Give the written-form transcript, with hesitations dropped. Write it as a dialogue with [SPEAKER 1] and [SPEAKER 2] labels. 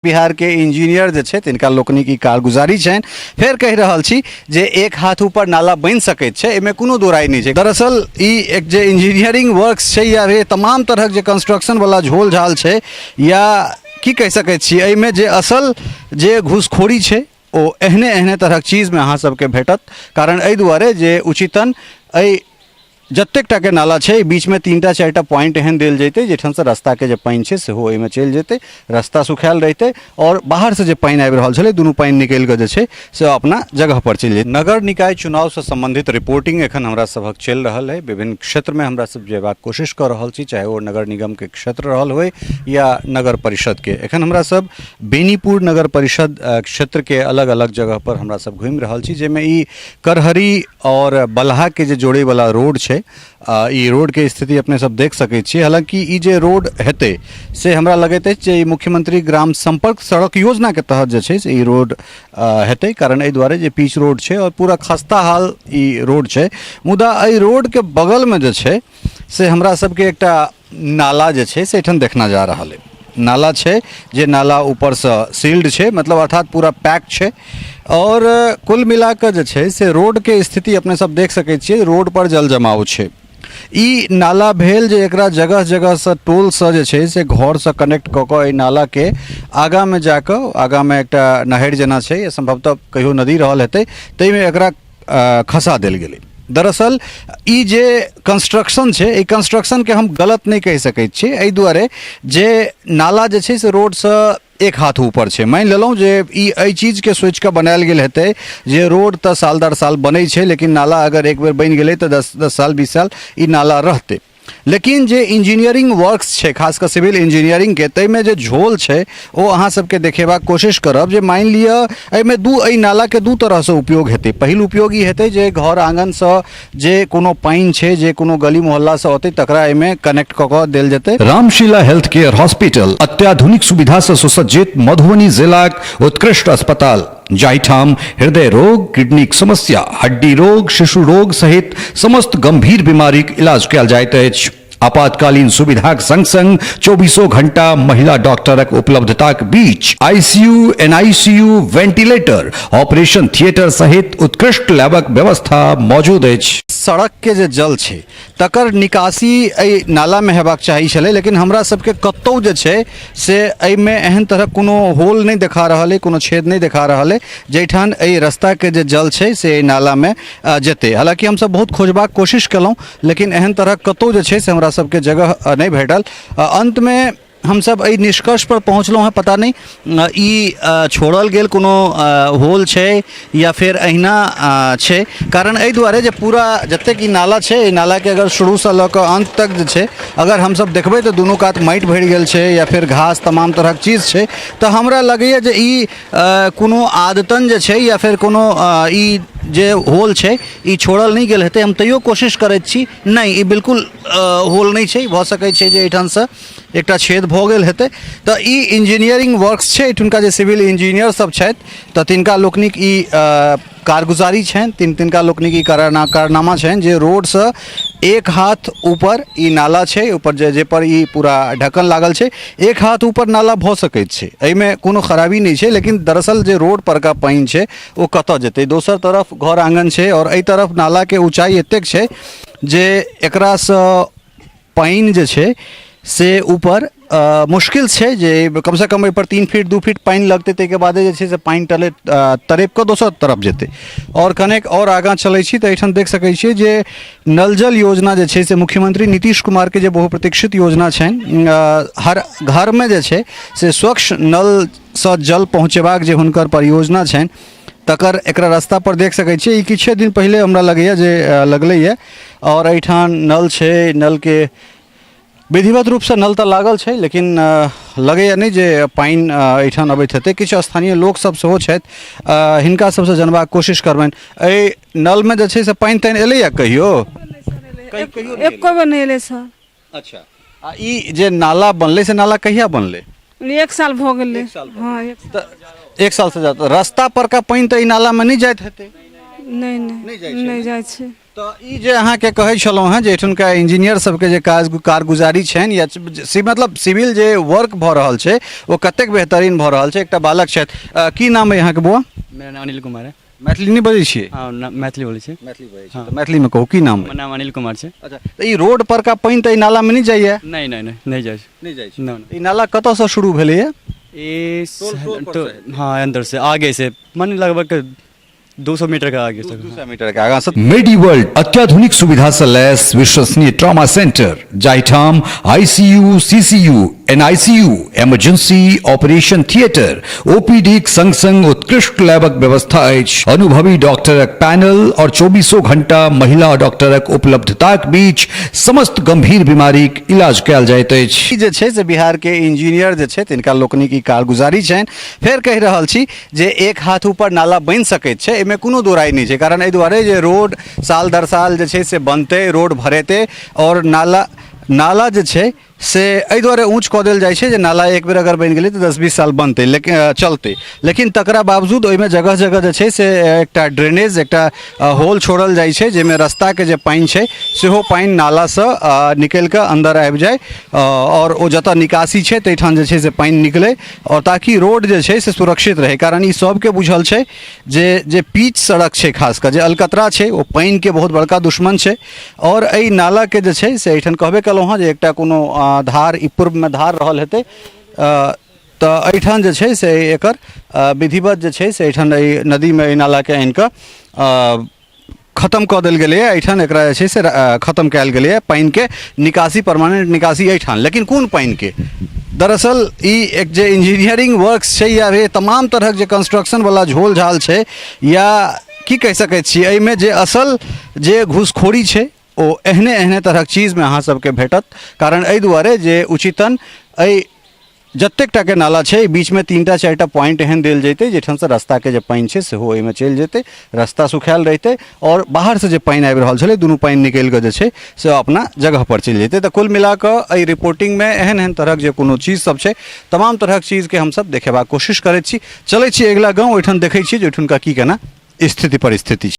[SPEAKER 1] बिहारके इंजीनियर जे छै तिनका लोकनिक ई कारगुजारी छनि। फेर कहि रहल छी जे एक हाथ ऊपर नाला बनि सकैत छै, एहिमे कोनो दोराइ नहि छै। दरअसल ई एक जे इंजीनियरिंग वर्क्स छै या फेर तमाम तरहक जे कंस्ट्रक्शन वाला झोल झाल छै या की कहि सकैत छी, एहिमे जे असल जे घूसखोरी छै ओ एहने एहने तरहक चीजमे अहाँ सबके भेटत। कारण एहि दुआरे जे उचितन एहि जतेक टाके नाला छै बीचमे 3टा 4टा पॉइंट एहन देल जैतै जाहिठामसँ रास्ताके जे पानि छै सेहो ओहिमे चलि जेतै, रास्ता सुखायल रहितै आओर बाहरसँ जे पानि आबि रहल छलै दुनू पानि निकलि कऽ जे छै से अपना जगहपर चलि जेतै। नगर निकाय चुनावसँ सम्बन्धित रिपोर्टिंग एखन हमरा सभक चलि रहल अइ। विभिन्न क्षेत्रमे हमरा सब जेबाक कोशिश कऽ रहल छी, चाहे ओ नगर निगमके क्षेत्र रहल होइ या नगर परिषदके। एखन हमरा सब बेनीपुर नगर परिषद क्षेत्रके अलग अलग जगहपर हमरा सब घुमि रहल छी, जाहिमे ई करहरी आओर बलहाके जे जोड़ैवला रोड छै, ई रोडके स्थिति अपने सब देख सकै छियै। हालाँकि ई जे रोड हेतै से हमरा लगैत अछि जे ई मुख्यमंत्री ग्राम सम्पर्क सड़क योजनाके तहत जे छै से ई रोड हेतै। कारण एहि दुआरे जे पीच रोड छै आओर पूरा खस्ता हाल ई रोड छै। मुदा एहि रोडके बगलमे जे छै से हमरा सबके एकटा नाला जे छै से एहिठाम देखना जा रहल अइ। नाला छै जे नाला ऊपरसँ सील्ड छै, मतलब अर्थात पूरा पैक छै। आओर कुल मिला कऽ जे छै से रोडके स्थिति अपने सब देख सकै छियै, रोडपर जल जमाव छै। ई नाला भेल जे एकरा जगह जगहसँ टोलसँ जे छै से घरसँ कनेक्ट कऽ कऽ एहि नालाके आगाँमे जाकऽ आगाँमे एकटा नहरि जेना छै, सम्भवतः कहियो नदी रहल हेतै, ताहिमे एकरा खसा देल गेलै। दरअसल ई जे कंस्ट्रक्शन छै, एहि कंस्ट्रक्शनके हम गलत नहि कहि सकै छी, एहि दुआरे जे नाला जे छै से रोडसँ एक हाथ ऊपर छै। मानि लेलहुँ जे ई एहि चीजके सोचिकऽ बनायल गेल हेतै जे रोड तऽ साल दर साल बनै छै, लेकिन नाला अगर एक बेर बनि गेलै तऽ 10 साल 20 साल ई नाला रहतै। लेकिन जे इंजीनियरिंग वर्क्स छै, खास कऽ सिविल इंजीनियरिंगके, ताहिमे जे झोल छै ओ अहाँ सबके देखेबाक कोशिश करब। जे मानि लिअ एहिमे दू एहि नालाके दू तरहसँ उपयोग हेतै। पहिल उपयोग ई हेतै जे घर आङ्गनसँ जे कोनो पानि छै, जे कोनो गली मोहल्लासँ अतै, तकरा एहिमे कनेक्ट कऽ कऽ देल जेतै। रामशिला हेल्थ केयर हॉस्पिटल अत्याधुनिक सुविधा सँ सुसज्जित मधुबनी जिलाक उत्कृष्ट अस्पताल, जाहिठाम हृदय रोग, किडनीक समस्या, हड्डी रोग, शिशु रोग सहित समस्त गंभीर बीमारीक इलाज कयल जाइत अछि। आपातकालीन सुविधाक संग संग 24 घंटा महिला डॉक्टरक उपलब्धताक बीच ICU, NICU, ventilator, operation theatre सहित उत्कृष्ट लैबक व्यवस्था मौजूद अछि। सड़क के जे जल छै तकर निकासी एहि नालामे हेबाक चाही छलै, लेकिन हमरा सबके कतहु जे छै से एहिमे एहन तरहक कोनो होल नहि देखा रहल अइ, कोनो छेद नहि देखा रहल अइ जाहिठाम एहि रस्ताके जे जल छै से एहि नालामे जेतै। हालाँकि हमसब बहुत खोजबाक कोशिश केलहुँ, लेकिन एहन तरहक कतहु जे छै से हमरा सबके जगह नहि भेटल। अन्तमे हमसब एहि निष्कर्षपर पहुँचलहुँ हँ, पता नहि ई छोड़ल गेल कोनो होल छै या फेर अहिना छै। कारण एहि दुआरे जे पूरा जतेक ई नाला छै, एहि नालाके अगर शुरूसँ लऽ कऽ अन्त तक जे छै अगर हमसब देखबै तऽ दुनू कात माटि भरि गेल छै या फेर घास तमाम तरहक चीज छै। तऽ हमरा लगैए जे ई कोनो आदतन जे छै या फेर कोनो ई जे होल छै ई छोड़ल नहि गेल हेतै। हम तैयो कोशिश करैत छी, नहि ई बिल्कुल होल नहि छै, भऽ सकै छै जे एहिठामसँ एकटा छेद भऽ गेल हेतै। तऽ ई इंजीनियरिंग वर्क्स छै, एहिठुनका जे सिविल इंजीनियर सब छथि तऽ तिनका लोकनिक ई कारगुजारी छनि, तिनका लोकनिक ई कारनामा छनि जे रोडसँ एक हाथ ऊपर ई नाला छै, ऊपर जाहिपर ई पूरा ढक्कन लागल छै, एक हाथ ऊपर नाला भऽ सकैत छै, एहिमे कोनो खराबी नहि छै। लेकिन दरअसल जे रोड परका पानि छै ओ कतऽ जेतै? दोसर तरफ घर आङ्गन छै आओर एहि तरफ नालाके ऊँचाइ एतेक छै जे एकरासँ पानि जे छै से ऊपर मुश्किल छै जे कमसँ कम एहिपर 3 फीट 2 फीट पानि लगतै, ताहिके बादे जे छै से पानि टले तड़पि कऽ दोसर तरफ जेतै। आओर कनेक आओर आगाँ चलै छी तऽ एहिठाम देख सकै छियै जे नल जल योजना जे छै से मुख्यमंत्री नीतीश कुमारके जे बहुप्रतीक्षित योजना छनि, हर घरमे जे छै से स्वच्छ नलसँ जल पहुँचेबाक जे हुनकर परियोजना छनि तकर एकरा रास्ता पर देख सकै छियै। ई किछे दिन पहिले हमरा लगैए जे लगलैए। आओर एहिठाम नल छै, नलके विधिवत रूपसँ नल तऽ लागल छै, लेकिन लगैए नहि जे पानि एहिठाम अबैत हेतै। किछु स्थानीय लोकसभ सेहो छथि, हिनका सभसँ जनबाक कोशिश करबनि। एहि नलमे जे छै से पानि तानि एलैए कहियो?
[SPEAKER 2] एको बेर नहि एलै सर।
[SPEAKER 1] अच्छा, आ ई जे नाला बनलै से नाला कहिया बनलै?
[SPEAKER 2] 1 साल भऽ गेलै। हँ, एक
[SPEAKER 1] तऽ 1 साल से जादा। रस्ता पर का पानि तऽ ई नालामे नहि जाइत हेतै?
[SPEAKER 2] नहि, नहि, नहि जाइ छै।
[SPEAKER 1] तऽ ई जे अहाँके कहै छलहुँ हेँ जे एहिठुनका इंजीनियर सबके जे काज कारगुजारी छनि या मतलब सिविल जे वर्क भऽ रहल छै ओ कतेक बेहतरीन भऽ रहल छै। एकटा बालक छथि, की नाम अइ अहाँके बौआ?
[SPEAKER 3] मेरा नाम अनिल कुमार है।
[SPEAKER 1] मैथिली नहि बजै छियै?
[SPEAKER 3] हँ, मैथिली बोलै छियै।
[SPEAKER 1] मैथिली बजै छियै तऽ मैथिलीमे कहू, की नाम?
[SPEAKER 3] हमर नाम अनिल कुमार छै।
[SPEAKER 1] अच्छा, तऽ ई रोड परका पानि तऽ एहि नालामे नहि जाइए?
[SPEAKER 3] नहि नहि नहि, नहि जाइ छै।
[SPEAKER 1] नहि जाइ छै?
[SPEAKER 3] नहि नहि।
[SPEAKER 1] ई नाला कतऽसँ शुरू भेलैए?
[SPEAKER 3] ई
[SPEAKER 1] टोल पर
[SPEAKER 3] तो
[SPEAKER 1] से हेतै।
[SPEAKER 3] हाँ, अंदर से आगे से, माने लगभग 200 मीटर के आगे तक।
[SPEAKER 1] 200 मीटर के आगाँ से।
[SPEAKER 4] मेडी वर्ल्ड अत्याधुनिक सुविधा से लैस विश्वसनीय ट्रॉमा सेंटर, जाहिठाम ICU, CCU, NICU, emergency operation theatre, ओपीडीक संग संग उत्कृष्ट लैबक व्यवस्था अछि। अनुभवी डॉक्टरक पैनल और चौबीसों घंटा महिला डॉक्टरक उपलब्धताक बीच समस्त गंभीर बीमारीक इलाज कयल जाइत अछि।
[SPEAKER 1] ई जे छै से बिहारके इंजीनियर जे छै तिनका लोकनिक ई कारगुजारी छनि। फेर कहि रहल छी जे एक हाथ ऊपर नाला बनि सकैत छै, एहिमे कोनो दोराइ नहि छै, कारण एहि दुआरे जे रोड साल दर साल जे छै से बनतै, रोड भरेतै आओर नाला जे छै से एहि दुआरे ऊँच कऽ देल जाइ छै जे नाला एक बेर अगर बनि गेलै तऽ 10-20 साल बनतै, लेकिन चलतै। लेकिन तकरा बावजूद ओहिमे जगह जगह जे छै से एकटा ड्रेनेज, एकटा होल छोड़ल जाइ छै जाहिमे रस्ताके जे पानि छै सेहो पानि नालासँ निकलि कऽ अन्दर आबि जाइ आओर ओ जतऽ निकासी छै ताहिठाम जे छै से पानि निकलै आओर ताकि रोड जे छै से सुरक्षित रहै। कारण ई सबके बुझल छै जे पीच सड़क छै, खास कऽ जे अलकतरा छै, ओ पानिके बहुत बड़का दुश्मन छै। आओर एहि नालाके जे छै से एहिठाम कहबे केलहुँ हँ जे एकटा कोनो धार, ई पूर्वमे धार रहल हेतै, तऽ एहिठाम जे छै से एकर विधिवत जे छै से एहिठाम एहि नदीमे एहि नालाके आनिकऽ खतम कऽ देल गेलैए। एहिठाम एकरा जे छै से खतम कयल गेलैए, पानिके निकासी, परमानेंट निकासी एहिठाम। लेकिन कोन पानिके? दरअसल ई एक जे इंजीनियरिंग वर्क्स छै या तमाम तरहक जे कंस्ट्रक्शनवला झोल झाल छै या की कहि सकै छी, एहिमे जे असल जे घूसखोरी छै ओ एहने एहने तरहक चीजमे अहाँ सबके भेटत। कारण एहि दुआरे जे उचितन एहि जतेक टाके नाला छै बीचमे 3टा 4टा पॉइंट एहन देल जेतै जाहिठामसँ रस्ताके जे पानि छै सेहो ओहिमे चलि जेतै, रस्ता सुखायल रहितै आओर बाहरसँ जे पानि आबि रहल छलै दुनू पानि निकलि कऽ जे छै से अपना जगहपर चलि जेतै। तऽ कुल मिलाकऽ एहि रिपोर्टिंगमे एहन एहन तरहक जे कोनो चीज सब छै तमाम तरहक चीजके हमसब देखेबाक कोशिश करै छी। चलै छी अगिला गाँव, ओहिठाम देखै छियै जे ओहिठुनका की केना स्थिति परिस्थिति छै।